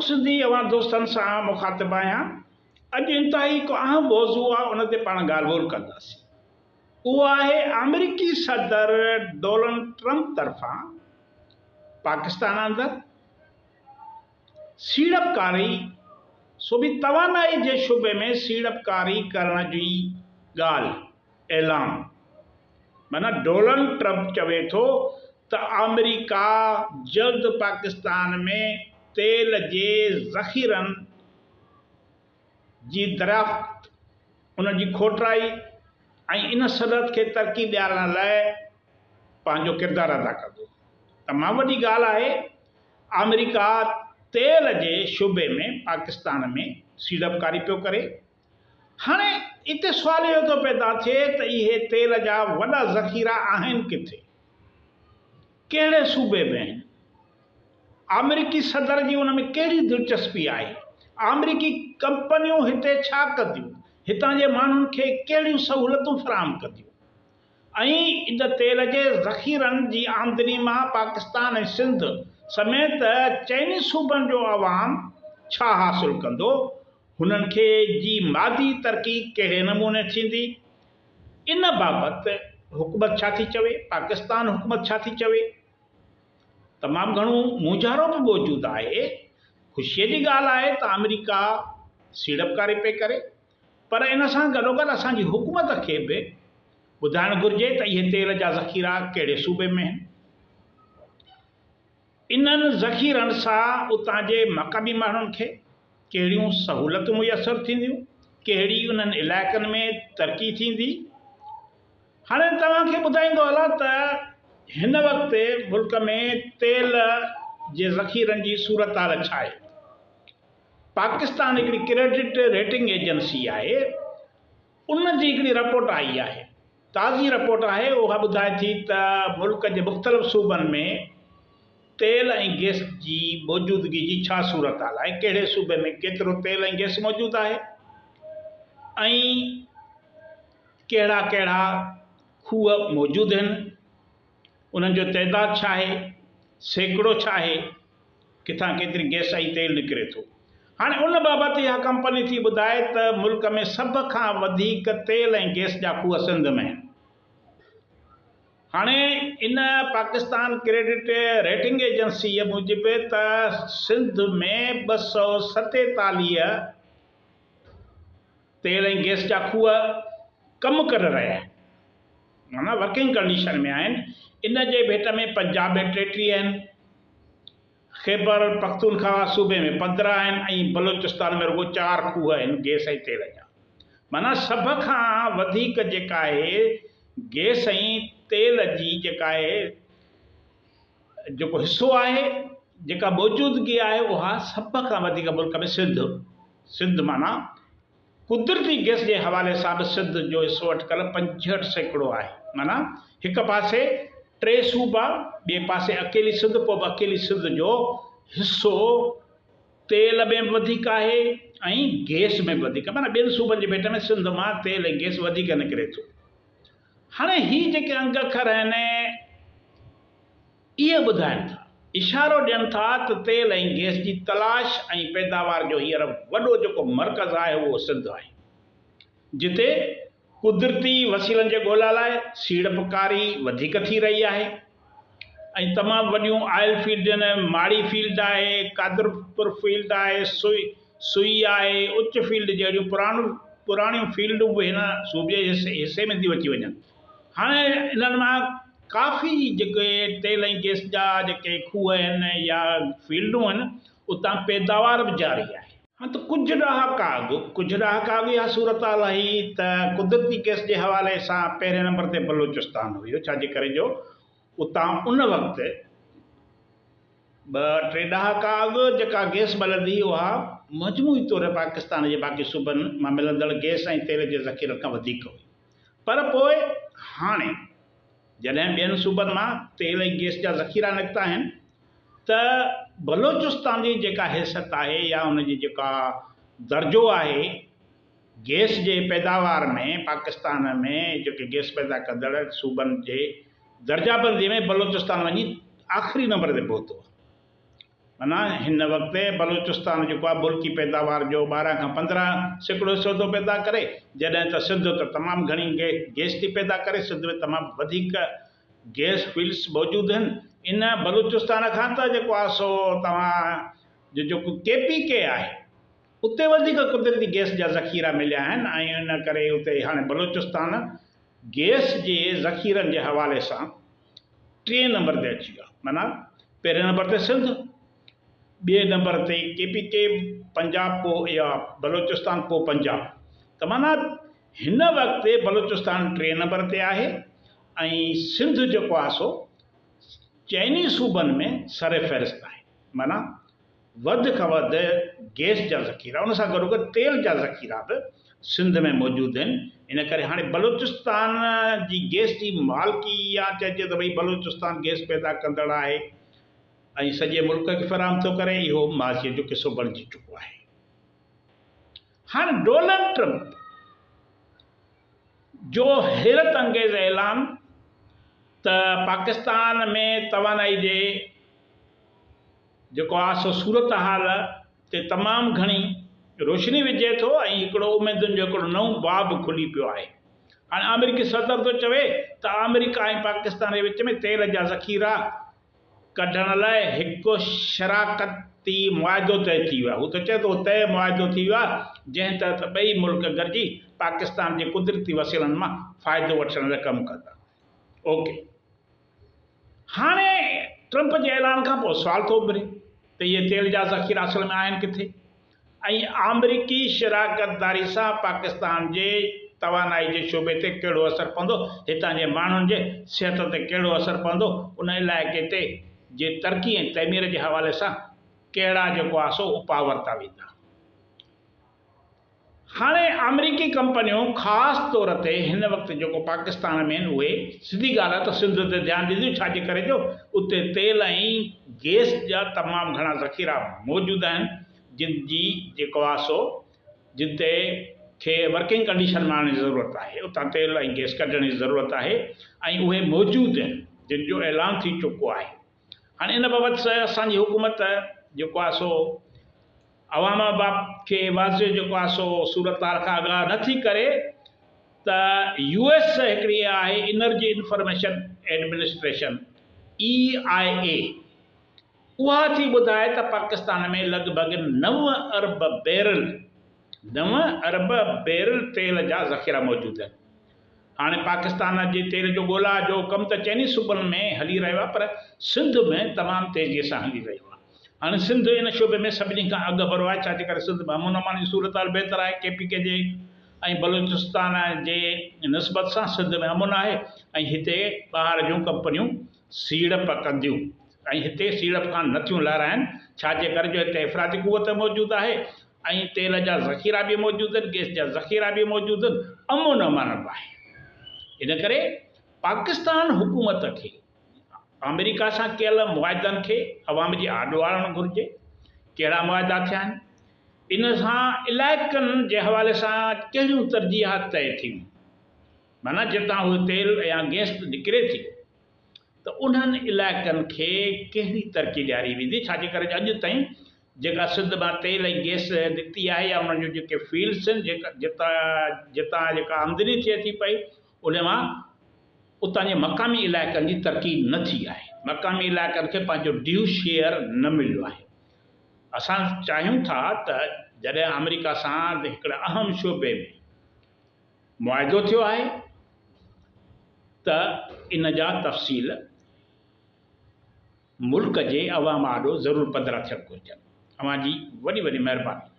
فرخ سنڌي اوهان دوستن سان مخاطب آهيان. اڄ انتهائي هڪ اهم موضوع آهي ان تي پاڻ ڳالهه ٻولهه ڪنداسين. اهو آهي آمريڪي صدر ڊولنڊ ٽرمپ طرفان پاڪستان اندر سيڙپڪاري سو به توانائي جي شعبي ۾ سيڙپڪاري ڪرڻ جي ڳالهه اعلان معنيٰ ڊولنڊ ٽرمپ چوي ٿو ته آمريڪا جلد پاڪستان ۾ تيل جي ذخيرن جي دريافت، انهن جي کوٽرائي ۽ ان صنعت کي ترقي ڏيارڻ لاء پنهنجو ڪردار ادا ڪندو. تمام وڏي ڳالهه آهي آمريڪا تيل جي شعبي ۾ پاڪستان ۾ سيڙپڪاري پيو ڪري. هاڻي اتي سوال اهو ٿو پيدا ٿئي ته اهي تيل جا وڏا ذخيرا آهن ڪٿي؟ ڪهڙي صوبي ۾ آهن؟ آمريڪي صدر جي ان ۾ ڪهڙي دلچسپي آهي؟ آمريڪي ڪمپنيون هتي ڇا ڪنديون؟ هتان جي ماڻهن کي ڪهڙيون سهولتون فراهم ڪنديون؟ ۽ ان تيل جي ذخيرن جي آمدني مان پاڪستان ۽ سنڌ سميت چئني صوبن جو عوام ڇا حاصل ڪندو؟ هنن کي جي مادي ترقي ڪهڙي نموني ٿيندي؟ ان بابت حڪومت ڇا ٿي چوي؟ پاڪستان حڪومت ڇا ٿي چوي؟ تمام گهڻو مونجهارو به موجود آهي. خوشيء جي ڳالهه آهي ته آمريڪا سيڙپڪاري پئي ڪري پر ان سان گڏوگڏ اسان جي حڪومت کي به ٻڌائڻ گهرجي ته اهي تيل جا ذخيرا ڪهڙي صوبي ۾ آهن. انهن ذخيرن سان اتان جي مقامي ماڻهن کي ڪهڙيون سهولتون ميسر ٿينديون، ڪهڙي انهن علائقن ۾ ترقي ٿيندي. هاڻي توهان کي ٻڌائيندو هلان ته هن وقت ملڪ ۾ تيل جي ذخيرن جي صورتحال ڇا آهي. پاڪستان هڪڙي ڪريڊٽ ريٽنگ ايجنسي آهي ان جي هڪڙي رپورٽ آئي آهي تازي رپورٽ آهي اها ٻڌائي ٿي ته ملڪ جي مختلف صوبن ۾ تيل ۽ گئس جي موجودگي جي ڇا صورتحال آهي ڪهڙي صوبي ۾ ڪيترو تيل ۽ گئس موجود آهي ۽ ڪهڙا ڪهڙا کوهه موجود آهن انهن جو تعداد ڇا آهي سيڪڙو ڇا آهي ڪٿان ڪيتري گئس ۽ تيل نڪري ٿو. هاڻي ان بابت اها ڪمپني ٿي ٻڌائي ته ملڪ ۾ سڀ کان وڌيڪ تيل ۽ گئس جا کوهه سنڌ ۾ آهن. هاڻي ان پاڪستان ڪريڊٽ ريٽنگ ايجنسيء موجب ته سنڌ ۾ 247 تيل ۽ گئس جا کوهه ڪم ڪري رهيا آهن معنيٰ ورڪنگ ڪنڊيشن ۾ آهن. ان جي ڀيٽ ۾ پنجاب ۾ 33 آهن، خيبر پختونخواهه صوبي ۾ 15 آهن ۽ بلوچستان ۾ رڳو چار کوهه آهن گئس ۽ تيل جا. معنيٰ سڀ کان وڌيڪ جيڪا آهي گئس ۽ تيل جي جيڪا آهي جيڪو حصو آهي جيڪا موجودگي آهي اها سڀ کان وڌيڪ ملڪ ۾ سنڌ سنڌ معنيٰ قدرتي گئس جي حوالي سان به سنڌ جو حصو اٽڪل 65% آهي. معنيٰ هڪ پاسي ٽي صوبا، ٻئي پاسي اڪيلي سنڌ، پوء به اڪيلي سنڌ جو حصو تيل ۾ به وڌيڪ آهي ۽ گئس ۾ به وڌيڪ معنيٰ ٻين صوبن جي ڀيٽ ۾ سنڌ مان تيل ۽ گئس وڌيڪ نڪري ٿو. هاڻي هي جيڪي انگ اکر آهن، اهي ٻڌائن ٿا، اشارو ڏين ٿا ته تيل ۽ گئس جي تلاش ۽ پيداوار جو هينئر وڏو جيڪو مرڪز آهي اهو سنڌ آهي، جتي قدرتي وسيلن جي ڳولا لاء سيڙپڪاري وڌيڪ ٿي رهي آهي ۽ تمام وڏيون آئل فيلڊن، ماڙي فيلڊ آهي، قادرپور فيلڊ آهي، سوئي آهي، اچ فيلڊ جهڙيون پراڻيون فيلڊون به هن صوبي جي حصي ۾ ٿيون اچي وڃن. هاڻي انهن مان ڪافي جيڪي تيل ۽ گئس جا جيڪي کوهه آهن يا فيلڊون آهن اتان پيداوار به جاري آهي. ها ته ڪجهه ڏهاڪا اڳ ڪجهه ڏهاڪا اڳ اها صورتحال هئي ته قدرتي گئس جي حوالي سان پهرين نمبر تي بلوچستان هيو ڇا جي ڪري جو اتان ان وقت ٻه ٽي ڏهاڪا اڳ جيڪا گئس ملندي هئي اها مجموعي طور پاڪستان جي باقي صوبن مان ملندڙ گئس ۽ تيل جي ذخيرن کان وڌيڪ هئي. پر پوء هاڻي جڏهن ٻين صوبن مان تيل ۽ گئس جا ذخيرا نڪتا آهن ته بلوچستان جي جيڪا حيثيت آهي يا ان جي جيڪا درجو آهي گئس جي پيداوار ۾ پاڪستان ۾ جيڪي گئس پيدا ڪندڙ صوبن جي درجابندي ۾ بلوچستان وڃي آخري نمبر تي پهتو آهي. معنيٰ هن وقت بلوچستان جيڪو آهي ملڪي پيداوار جو 12 کان 15% حصو ٿو پيدا ڪري، جڏهن ته سنڌ ته تمام گهڻي گئس ٿي پيدا ڪري، سنڌ ۾ تمام وڌيڪ گئس فيلڊس موجود آهن. ان بلوچستان کان ته جيڪو آهي سو توهان جو جيڪو ڪي پي ڪي آهي اتي وڌيڪ قدرتي گئس جا ذخيرا مليا آهن ۽ ان ڪري اتي هاڻي بلوچستان گئس جي ذخيرن جي حوالي سان ٽئين نمبر تي اچي ويو آهي. معنيٰ پهرين نمبر تي سنڌ، ٻئي نمبر تي ڪي پي ڪي، پنجاب پوء يا بلوچستان پوء پنجاب. ته معنيٰ هن وقت بلوچستان ٽئين نمبر تي آهي ۽ سنڌ جيڪو آهي سو چئني صوبن ۾ سر فهرست آهي. معنيٰ وڌ کان وڌ گئس جا ذخيرا ان سان گڏوگڏ تيل جا ذخيرا به سنڌ ۾ موجود آهن. ان ڪري هاڻي بلوچستان جي گئس جي مالڪي يا چئجي ته ڀئي بلوچستان گئس پيدا ڪندڙ آهي ۽ سڄي ملڪ کي فراهم ٿو ڪري اهو ماضيء جو قصو بڻجي چڪو آهي. هاڻي ڊونلڊ ٽرمپ جو حيرت انگيز اعلان ته پاڪستان ۾ توانائي جي جيڪو آهي سو صورتحال تي تمام گهڻي روشني وجهي ٿو ۽ هڪڙو اميدن جو هڪڙو نئون باب کلي پيو آهي. هاڻي آمريڪي صدر ٿو چوي ته آمريڪا ۽ پاڪستان جي وچ ۾ تيل جا ذخيرا ڪڍڻ لاء هڪ شراڪتي معاهدو طئي ٿي ويو آهي. هو ٿو چئي ته اهو طئي معاهدو ٿي ويو آهي جنهن تحت ٻئي ملڪ گڏجي پاڪستان جي قدرتي وسيلن مان فائدو وٺڻ لاء ڪم ڪندا. اوڪي. هاڻي ٽرمپ جي اعلان کان پوء سوال ٿو اڀري ته اهي تيل جا ذخيرا اصل ۾ آهن ڪٿي ۽ آمريڪي شراڪتداري سان پاڪستان جي توانائي جي شعبي تي ڪهڙو اثر پوندو، هتان جي ماڻهن جي صحت تي ڪهڙو اثر پوندو، ان علائقي تي جي ترقي ۽ تعمير جي حوالي سان ڪهڙا جيڪو آهي سو اپاء ورتا ويندا. هاڻي آمريڪي ڪمپنيون خاص طور تي هن وقت جيڪو پاڪستان ۾ آهن اهي سڌي ڳالهه آهي ته سنڌ تي ڌيان ڏينديون ڇا جي ڪري جو اتي تيل ۽ گئس جا تمام گهڻا ذخيرا موجود آهن جن جي جيڪو آهي سو جن تي کي ورڪنگ ڪنڊيشن ۾ آڻڻ جي ضرورت آهي اتان تيل ۽ گئس ڪڍڻ جي ضرورت آهي ۽ اهي موجود آهن جن جو اعلان ٿي چڪو آهي. هاڻي ان بابت اسان جي حڪومت جيڪو آهي سو عوام باب کي واضح جيڪو آهي سو صورتحال کان آگاهه نه ٿي ڪري ته يو ايس هڪڙي آهي انرجي انفارميشن ايڊمنسٽريشن، اي آء اي، اها ٿي ٻڌائي ته پاڪستان ۾ لڳ ڀڳ 9 ارب بيرل، 9 ارب بيرل تيل جا ذخيرا موجود آهن. هاڻي پاڪستان جي تيل جو ڳولا جو ڪم ته چئني صوبن ۾ هلي رهيو آهي پر سنڌ ۾ تمام تيزيء سان هلي رهيو آهي. هاڻي سنڌ ان شعبي ۾ سڀني کان اڳڀرو آهي ڇا جي ڪري سنڌ ۾ امن امان جي صورتحال بهتر آهي ڪي پي ڪي جي ۽ بلوچستان جي نسبت سان سنڌ ۾ امن آهي ۽ هتي ٻاهر جون ڪمپنيون سيڙپ ڪنديون ۽ هتي سيڙپ کان نٿيون لهرائن ڇا جي ڪري جو هتي افراطي قوت موجود آهي ۽ تيل جا ذخيرا به موجود آهن، گئس جا ذخيرا به موجود آهن، امن امان به آهي. ان ڪري پاڪستان حڪومت کي آمريڪا سان ڪيل معاهدن کي عوام جي آڏو آڻڻ گهرجي، ڪهڙا معاهدا ٿيا آهن، ان سان علائقن جي حوالي سان ڪهڙيون ترجيحات طئي ٿيون، معنيٰ جتان اهو تيل يا گئس نڪري ٿي ته انهن علائقن کي ڪهڙي ترقي ڏياري ويندي، ڇا جي ڪري اڄ تائين جيڪا سنڌ مان تيل ۽ گئس نڪتي آهي يا انهن جون جيڪي فيلڊس آهن جيڪا جتان جيڪا آمدني ٿئي ٿي پئي ان مان اتان جي مقامي علائقن جي ترقي نه ٿي آهي مقامي علائقن کي پنهنجو ڊيو شيئر نه مليو آهي اسان چاهيون ٿا ته جڏهن آمريڪا سان هڪڙي اهم شعبي ۾ معاهدو ٿيو آهي ته ان جا تفصيل ملڪ جي عوام آڏو ضرور پڌرا ٿيڻ گهرجن. اوهان جي وڏي وڏي مهرباني.